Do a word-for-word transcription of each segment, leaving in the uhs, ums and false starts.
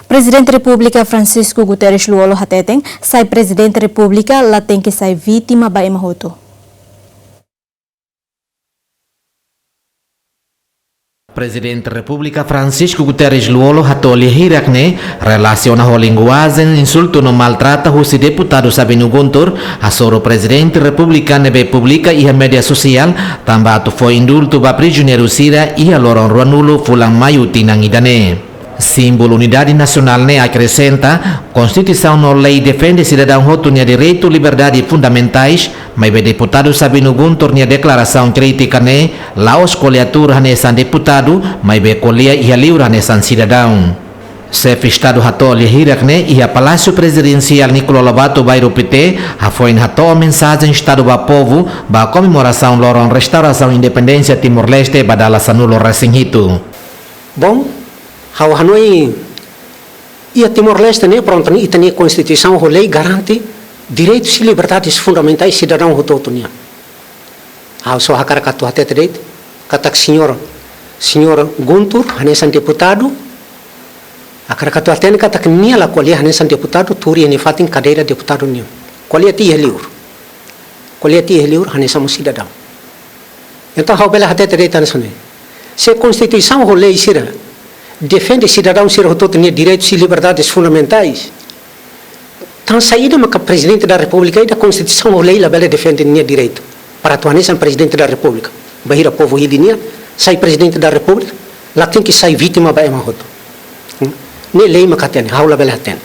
Prezidente Repúblika Francisco Guterres Lú-Olo hateten, sai Prezidente Repúblika la tenke sai vítima ba ema hotu. Prezidente Repúblika Francisco Guterres Lú-Olo hato'o lia hirak ne'e, relasiona ho linguajen insultu no maltrata husi deputadu Sabino Guntur, hasoru Prezidente Repúblika ne'ebé publika iha média sosiál, tanba atu fó indultu ba prizioneiru sira iha loron ruanulu fulan maiu tinan ida-ne'e. Símbolu unidade nasionál ne'e akresenta, Konstituisaun no lei defende sidadaun hotu nia direitu liberdade fundamentais, maibé deputadu Sabino Guntur nia deklarasaun krítika ne'e la'ós ko'alia tuur hanesan deputadu, maibé ko'alia iha liur hanesan sidadaun. Xefe Estadu hato'o lia hirak ne'e iha Palásiu Prezidensiál Nicolau Lobato, bairru Pité, hafoin hato'o mensajen Estadu ba povu, ba komemorasaun loron restaurasaun independénsia Timor-Leste ba dala sanulu-resin-hitu. Bom, ha'u hanoin, iha Timor-Leste ne'e, prontu, ne'e ita-nia Konstituisaun ho lei garante direitus i liberdades fundamentais sidadaun hotu-hotu nian. Ha'u só hakarak atu hatete de'it katak señór, señór Guntur hanesan deputadu, hakarak atu hatene katak nia la ko'alia hanesan deputadu tuur iha nia fatin kadeira deputadu nian. Ko'alia tiha iha liur. Ko'alia tiha iha liur hanesan mós sidadaun. Entaun, ha'u bele hatete de'it hanesan ne'e. Se Konstituisaun ho lei sira defende sidadaun sira hotu-hotu nia direitus i liberdades fundamentais, tan saida maka Prezidente da Repúblika ida, Konstituisaun ho lei labele defende nia direitu para atu hanesan Prezidente da Repúblika? Bainhira povu hili nia sai Prezidente da Repúblika, la tenke sai vítima ba ema hotu. Hmm? Ne'e lei maka hatene, ha'u labele hatene.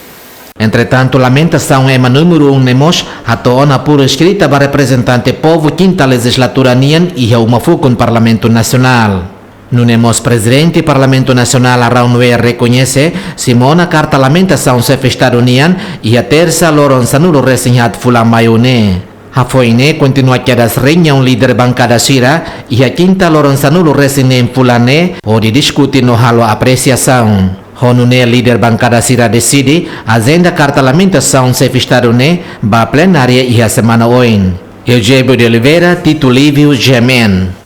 Entretantu, lamentasaun ema númeru um ne'e mós hato'o ona puru eskrita ba reprezentante povu kinta lejizlatura nian iha uma fukun Parlamentu Nasionál. Nune'e mós Prezidente Parlamentu Nasionál Arão Noé rekoñese, simu ona karta lamentasaun Xefe Estadu nian iha Tersa loron sanulu-resin-haat fulan maiu ne'e. Hafoin ne'e kontinua kedas reuniaun líder bankada sira iha Kinta loron sanulu-resin-neen fulan ne'e, hodi diskute no halo apresiasaun. Ho nune'e líder bankada sira deside ajenda karta lamentasaun Xefe Estadu ne'e ba plenária iha semana oin. Eusébio de Oliveira, Tito Lívio, G M N.